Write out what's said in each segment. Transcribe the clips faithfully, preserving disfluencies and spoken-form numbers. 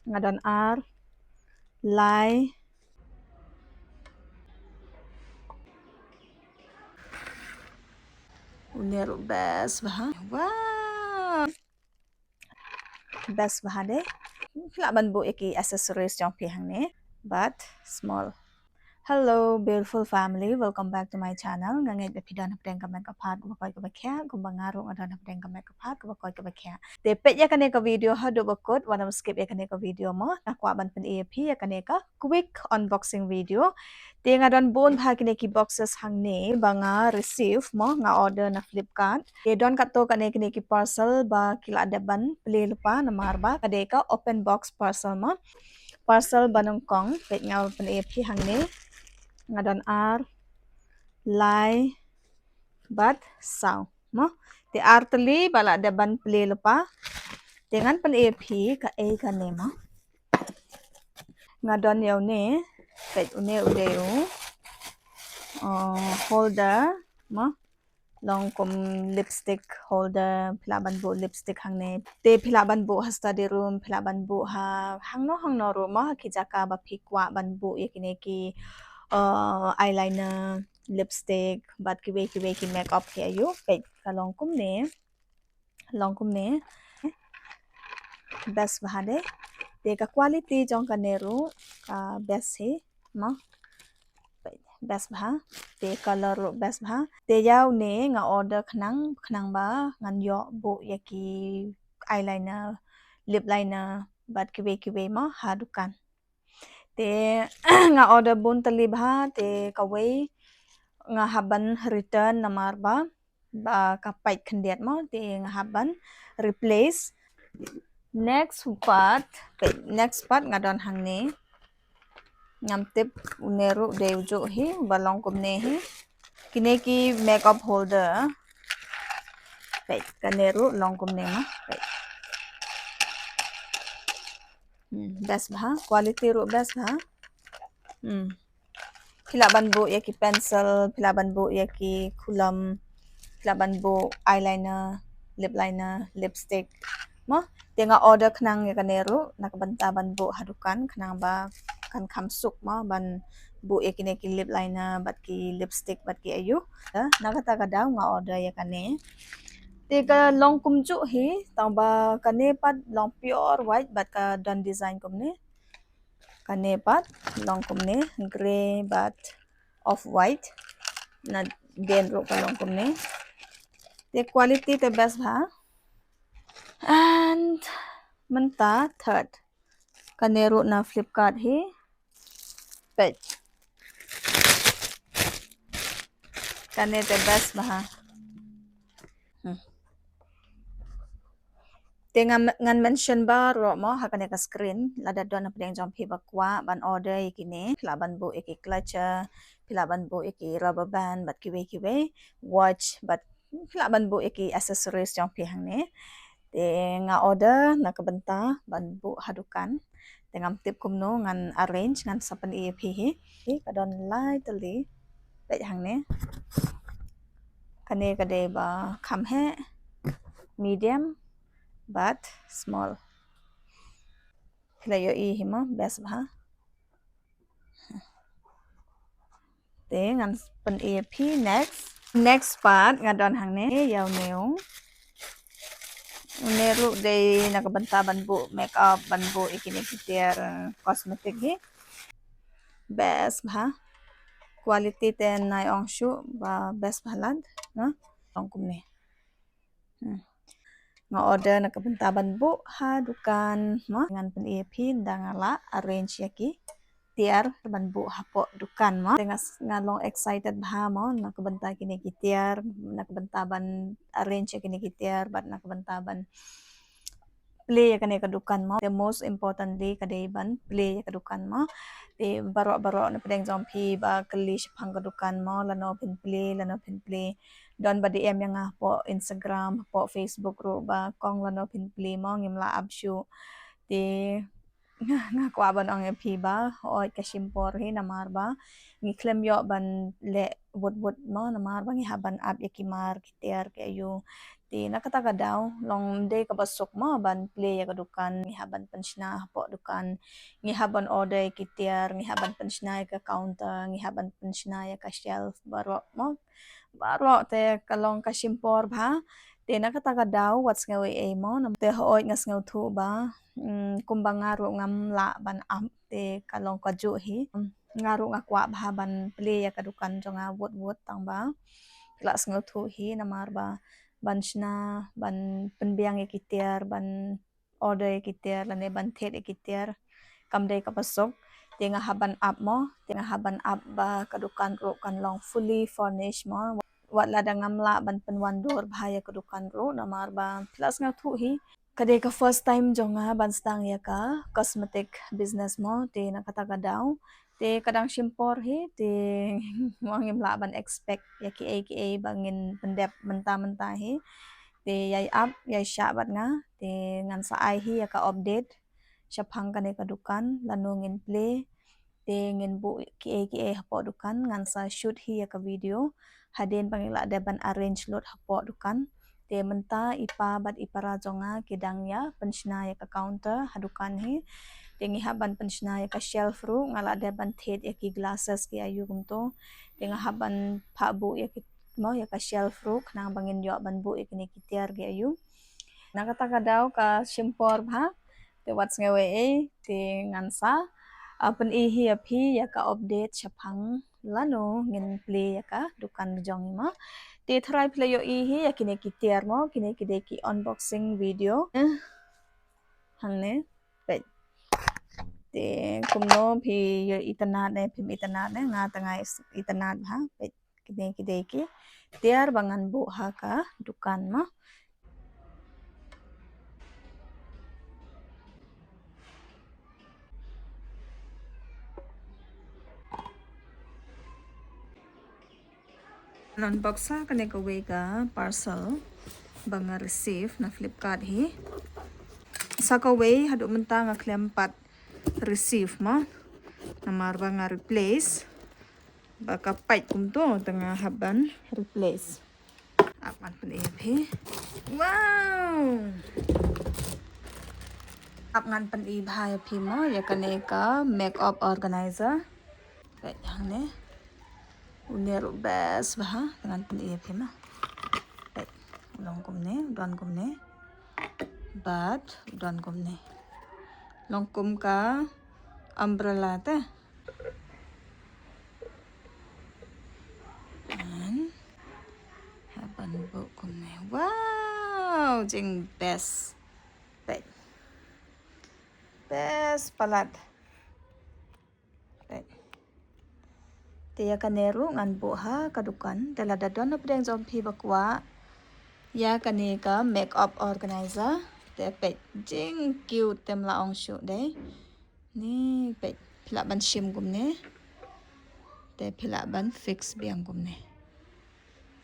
Nga don ar, lai. Une ruh best bha. Wow. Best bha de. Phi lah ban buh ïa ki accessories jong phi hangne. But small. Hello, beautiful family. Welcome back to my channel. Nga ngeit ba phi don hapdeng ka met ka phad kaba koit kaba khiah, kumba nga ruh nga don hapdeng ka met ka phad kaba koit kaba khiah. Te peit ïa kane ka video haduh ba kut, wat nym skip ïa kane ka video mo. Nga kwah ban pyni ïa phi ïa kane ka quick unboxing video. Te nga don bun bha kine ki boxes hangne ba nga receive mo, nga order na Flipkart. Te don katto katne kine ki parcel ba ki la dep ban plie lypa namar ba ka dei ka open box parcel mo. Parcel ba nyngkong, peit nga pyni ïa phi hangne. Nga don ar, lai, bad saw mo. Te ar tylli ba la dep ban plie lypa. Te ngan pyni ïa phi kaei kane mo. Nga don ïa une, peit une u dei u, uh, holder mo. Long kum lipstick holder, phi lah ban buh lipstick hangne. Te phi lah ban buh ha study room, phi lah ban buh ha hangno hangno ruh mo, ha ki jaka ba phi kwah ban buh ïa kine ki, uh, eyeliner, lipstick, bad kiwei kiwei ki makeup ki ayu. Peit ka long kumne. Long kumne. Best bha de. Te ka quality jong kane ruh ka best hi mo. Best bha. Te color ruh best bha. Te ïa une nga order khnang, khnang ba ngan ïoh buh ïa ki eyeliner, lip liner, bad kiwei kiwei mo ha dukan. Te nga order bun tylli bha, te kawei nga hap ban return namar ba, ba ka pait khyndiat mo, te nga hap ban replace. Next part, peit, next part nga don hangne. Ngam tip une ruh dei u juh hi, ba long kumne hi. Kine ki makeup holder. Peit, kane ruh long kumne mo. Peit. Hmm, best bha, quality ruh best bha. Hmm. Phi lah ban buh ïa ki pencil, phi lah ban buh ïa ki khulom, phi lah ban buh eyeliner, lip liner, lipstick. Mo, te nga order khnang ïa kane ruh, na ka bynta ban buh ha dukan, khnang ba kan kham suk mo, ban buh ïa kine ki lip liner, bad ki lipstick, bad ki ayu. Na kata ka daw nga order ïa kane. Te ka long kumjuh hi, tangba kane pat long pure white, bad ka don design kumne. Kane pat long kumne, grey bad off white. Na den ruh ka long kumne. Te quality te best bha. And mynta third. Kane ruh na Flipkart hi. Peit. Kane te best bha. Hmm. Te ngan, ngan mention baroh mo ha kane ka screen, lada don hapdeng jong phi ba kwah ban order ïa kine, phi lah ban buh ïa ki clutcher, phi lah ban buh ïa ki rubber band, bad kiwei kiwei, watch, bad phi lah ban buh ïa ki accessories jong phi hangne. Te nga order na ka bynta ban buh ha dukan. Te ngam tip kumno ngan arrange, ngan sa pyni ïa phi hi. Te ka don lai tylli. Peit hangne. Kane ka dei ba kham heh, medium, bad small. Phi la ïohi hi mo, best bha. Te ngan pyni ïa phi next. Next part nga don hangne, ïa une u. Une ruh dei na ka bynta ban buh makeup, ban buh ïa kine ki tiar, eh, cosmetic hi. Best bha. Quality te nai ong shuh ba best bha lad, na. Long kumne. Hmm. Nga order na ka bynta ban buh ha dukan mo. Ngan pyni ïa phi ynda nga la arrange ïa ki tiar ban buh hapoh dukan mo. Te nga, nga long excited bha mo na ka bynta kine ki tiar, na ka bynta ban arrange ïa kine ki tiar, bad na ka bynta ban plie ïa kane ka dukan mo. Te most importantly ka dei ban plie ïa ka dukan mo. Te baroh baroh na pdeng jong phi ba kylli shaphang ka dukan mo, lano phin plie, lano phin plie. Don ba D M ïa nga hapoh Instagram, hapoh Facebook ruh ba kong lano phin plie mo, ngim lah ap shuh. Te Nga, nga kwah ban ong ïa phi ba, hooid ka shim por hi namar ba ngi khlem ïoh ban leh wut wut mo, namar ba ngi hap ban ap ïa ki mar ki tiar ki aïu. Te na kata ka daw long ym dei kaba suk mo ban plie ïa ka dukan, ngi hap ban pynshna hapoh dukan, ngi hap ban order ïa ki tiar, ngi hap ban pynshna ïa ka counter, ngi hap ban pynshna ïa ka shelf baroh mo. Baroh te ka long ka shim por bha. Te na kata ka daw wat sngew ei ei mo, namar te hooid nga sngewthuh ba, mm, kumba nga ruh ngam lah ban ap, te ka long kajuh hi. Nga ruh nga kwah bha ban plie ïa ka dukan jong nga wut wut, tang ba phi la sngewthuh hi namar ba ban shna, ban pynbiang ïa ki tiar, ban order ïa ki tiar lane ban thied ïa ki tiar kam dei kaba suk. Te nga hap ban ap mo, te nga hap ban ap ba ka dukan ruh kan long fully furnished mo. Wat lada ngam lah ban pynwandur bha ïa ka dukan ruh namar ba phi la sngewthuh hi, ka dei ka first time jong nga ban sdang ïa ka cosmetic business mo. Te na kata ka daw te ka dang shim por hi, te ma ngim lah ban expect ïa kiei kiei ba ngin pyndep mynta mynta hi. Te ïai ap ïai shah bad nga, te ngan sa ai hi ïa ka update shaphang kane ka dukan, lano ngin plie, te ngin buh kiei kiei hapoh dukan, ngan sa shoot hi ïa ka video hadien ba ngi la dep ban arrange lut hapoh dukan. Te mynta i pa bad i para jong nga ki dang ïa pynshna ïa ka counter ha dukan hi. Te ngi hap ban pynshna ïa ka shelf ruh, nga la dep ban thied ïa ki glasses ki aïu kumto. Te nga hap ban phah buh ïa ki mo ïa ka shelf ruh khnang ba ngin ïoh ban buh ïa kine ki tiar ki aïu. Na kata ka daw ka shim por bha, te wat sngew ei ei, te ngan sa, ah, pyni hi ïa phi ïa ka update shaphang lano ngin plie ïa ka dukan jong ngi mo. Te tharai phi la ïohi hi ïa kine ki tiar mo, kine ki dei ki unboxing video. Eh, hangne, peit. Te kumno phi ïoh itynnad ne, phim itynnad ne, nga te nga is-, itynnad bha, peit. Kine ki dei ki tiar ba ngan buh ha ka dukan mo. Ngan unbox ha kane kawei ka parcel ba nga receive na Flipkart hi. Sa kawei haduh mynta nga khlem pat receive mo. Namar ba nga replace. Ba ka pait kumto te nga hap ban replace. Ap ngan pyni ïa phi. Wow. Ap ngan pyni bha ïa phi mo ïa kane ka makeup organizer. Peit hangne. Une ruh best bha, te ngan pyni ïa phi mo. Peit. Long kumne, don kumne. Bad don kumne. Long kum ka umbrella te. An. Hap ban buh kumne. Wow, jing best. Peit. Best palat. Peit. Te ïa kane ruh ngan buh ha ka dukan. Te lada don na pdeng jong phi ba kwah ïa kane ka makeup organizer. Te peit jing cute, te ym lah ong shuh dei. Ni peit, phi lah ban shim kumne. Te phi lah ban fix biang kumne.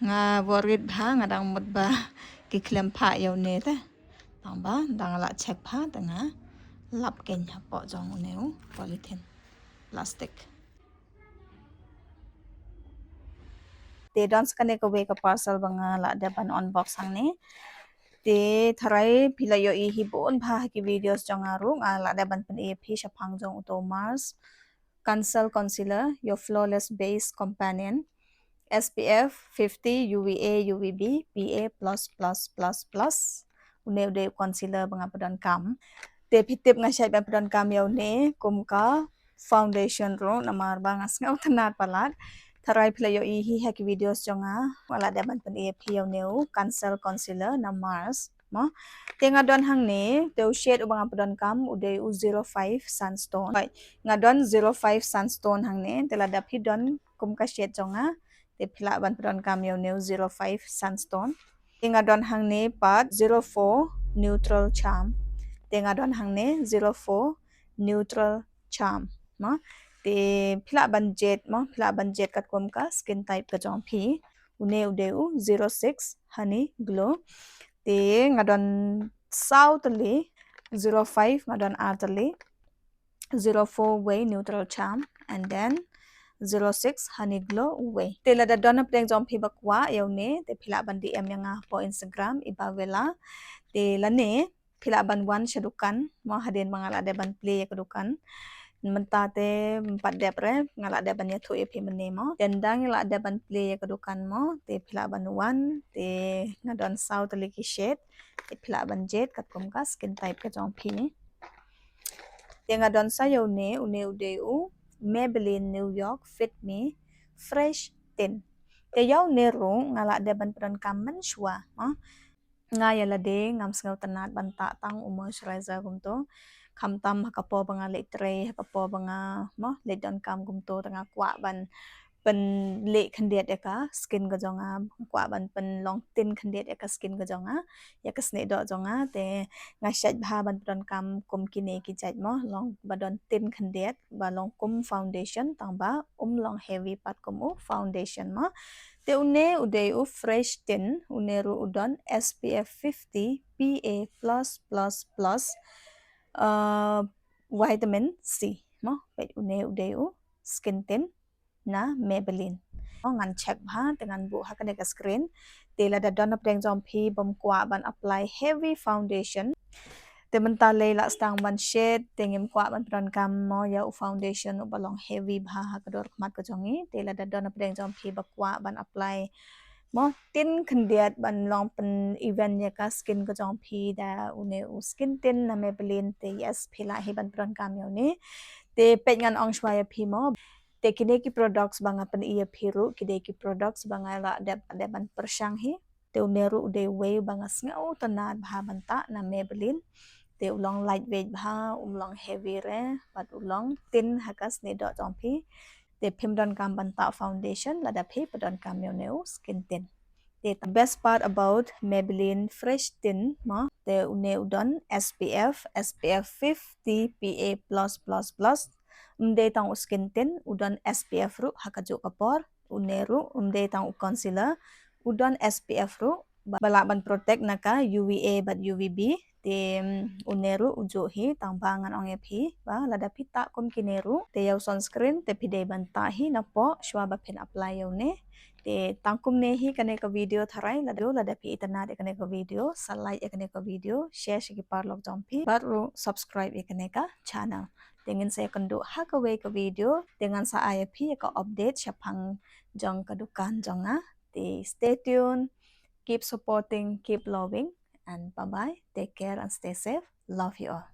Nga worried bha, nga dang mut ba ki khlem phah ïa une te. Tang ba dang lah check bha te nga lap keiñ hapoh jong une u polythene plastic. Te don sa kane kawei ka parcel ba nga la dep ban unbox hangne. Te tharai phi la ïohi hi bun bha ha ki videos jong nga ruh, nga la dep ban pyni ïa phi shaphang jong uto Mars Cancel Concealer, your flawless base companion. S P F fifty, U V A, U V B, P A plus plus plus plus. Une u dei u concealer ba nga pyndonkam. Te phi tip nga shait ban pyndonkam ïa une kum ka foundation ruh namar ba nga sngewtynnad palat. Tharai phi la ïohi hi ha ki videos jong nga, nga la dep ban pyni ïa phi ïa une u Cancel Concealer na Mars. Mo. Te nga don hangne, te u shade uba nga pyndonkam u dei u zero five Sandstone. Right. Nga don zero five Sandstone hangne, te lada phi don kum ka shade jong nga, te phi lah ban pyndonkam ïa une u zero five Sandstone. Te nga don hangne pat zero four Neutral Charm. Te nga don hangne zero four Neutral Charm. Mo. Te phi lah ban jade mo, phi lah ban jade katkum ka skin type ka jong phi. Une u dei u zero six Honey Glow. Te nga don saw tylli, zero five nga don ar tylli. zero four Way Neutral Charm, and then zero six Honey Glow Way. Te lada don na pdeng jong phi ba kwah ïa une, te phi lah ban D M ïa nga hapoh Instagram, Iba Vela. Te lane phi lah ban wan sha dukan mo, hadien ba nga lah dep ban plie ïa ka dukan. Mynta te ym pat dep re, nga lah dep ban ïathuh ïa phi mynne mo. Te ynda ngi lah dep ban plie ïa ka dukan mo, te phi lah ban wan, te nga don saw tylli ki shade, te phi lah ban jied katkum ka skin type ka jong phi. Te nga don sa ïa une, une u dei u Maybelline New York Fit Me Fresh Tint. Te ïa une ruh nga lah dep ban pyndonkam mynshuwa mo. Nga ïa lade ngam sngewtynnad ban tah tang u moisturizer kumto. Khamtam ha ka por ba nga leit trei, ha ka por ba nga mo leit donkam kumto, te nga kwah ban pynleh khyndiat ïa ka skin ka jong nga, kwah ban pynlong tint khyndiat ïa ka skin ka jong nga, ïa ka snieh doh jong nga. Te nga shait bha ban pyndonkam kum kine ki jait mo, long ba don tint khyndiat, ba long kum foundation, tang ba um long heavy pat kum u foundation mo. Te une u dei u Fresh Tint, une ruh u don S P F fifty, P A plus plus plus, uh, vitamin C mo. Peit, une u dei u skin tint na Maybelline. Oh, ngan check bha, te ngan buh ha kane ka screen. Te lada don na pdeng jong phi bym kwah ban apply heavy foundation, te mynta lei lah sdang ban shade, te ngim kwah ban pyndonkam mo ïa u foundation uba long heavy bha ha ka dur khmat ka jong ngi. Te lada don na pdeng jong phi ba kwah ban apply mo tint khyndiat ban long pyn even ïa ka skin ka jong phi da une u skin tint na Maybelline, te yes, phi lah hi ban pyndonkam ïa une. Te peit, ngan ong shuwa ïa phi mo, te kine ki products ba nga pyni ïa phi ruh ki dei ki products ba nga lah dep, dep ban pyrshang hi. Te une ruh u dei uwei ba nga sngewtynnad bha ban tah na Maybelline. Te u long lightweight bha, um long heavy re, bad u long tint ha ka snieh doh jong phi. Te phim donkam ban tah foundation lada phi pyndonkam ïa une u skin tint. Te the best part about Maybelline Fresh Tint mo, te une u don S P F, S P F fifty, P A plus plus plus. Um dei tang u skin tint, u don S P F ruh ha kajuh ka por. Une ruh um dei tang u concealer, u don S P F ruh ba, ba lah ban protect na ka U V A bad U V B. Te, mm, une ruh u juh hi, tang ba ngan ong ïa phi ba lada phi tah kum kine ruh, te ïa u sunscreen te phi dei ban tah hi napoh shuwa ba phin apply ïa une. Te tang kumne hi kane ka video tharai, lada, lada phi itynnad ïa kane ka video, sa like ïa kane ka video, share sha ki paralok jong phi, bad ruh subscribe ïa kane ka channel. Te ngin sa ïakynduh ha kawei ka video, te ngan sa ai ïa phi ïa ka update shaphang jong ka dukan jong nga. Te stay tuned, keep supporting, keep loving, and bye bye, take care and stay safe, love you all.